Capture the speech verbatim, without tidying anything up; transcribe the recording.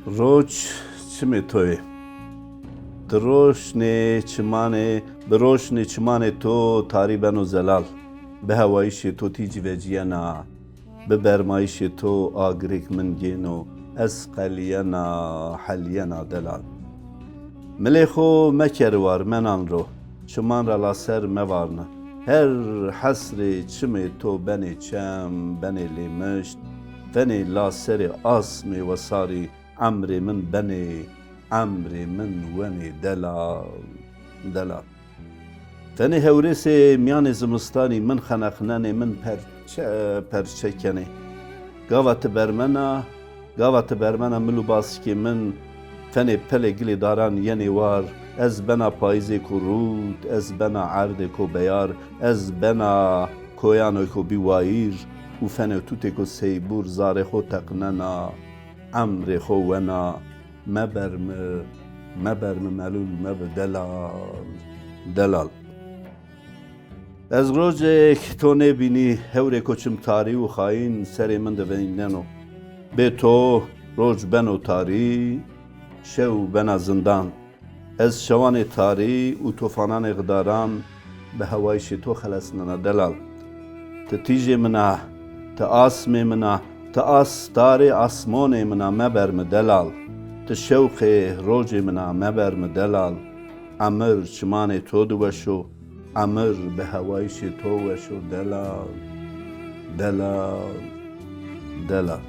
Roc çimê to yê. Ti roşnê çimanê, bi roşnê çimanê to tarî beno zelal. Bi hewayîşê to tîcî vecîyena. Bi bermayîşê to agirêk min gêno, ez qelîyena, helîyena delal. Milê xo meker war menan ro, çiman ra laser mevarni. Her hesrê çimê to benê çem, benê lêmişt, fenê laserê asmê wesarî, emrê min benê, emrê min wenê delal, delal. Fenê hewrêsê mîyanê zimistanî min xeneqnenê, min perçe perçe kenê. Gava ti bermena, gava ti bermena mil û basikê min fenê pelê gilê daran yenê war. Ez bena payîzêko rût, ez bena erdêko beyar, ez bena koyanêko bî wayîr û fenê tutêko seybûr zarê xo teqnena, emrê xo wena. Mebermi, mebermi melûl mebi delal, delal. Ez rocêk to nêbînî, hewrêko çim tarî û xayîn serê min de veyneno. Bê to roc beno tarî, şew bena zindan. Ez şewanê tarî û tofananê xidaran bi hewayîşê to xelesnena delal. Ti tîjê min a, ti asmê min a, ti astarê asmonê min a, mebermi delal. Ti şewqê rocê min a, mebermi delal. Emir çimanê to di weş o, emir bi hewayîşê to weş o delal, delal, delal.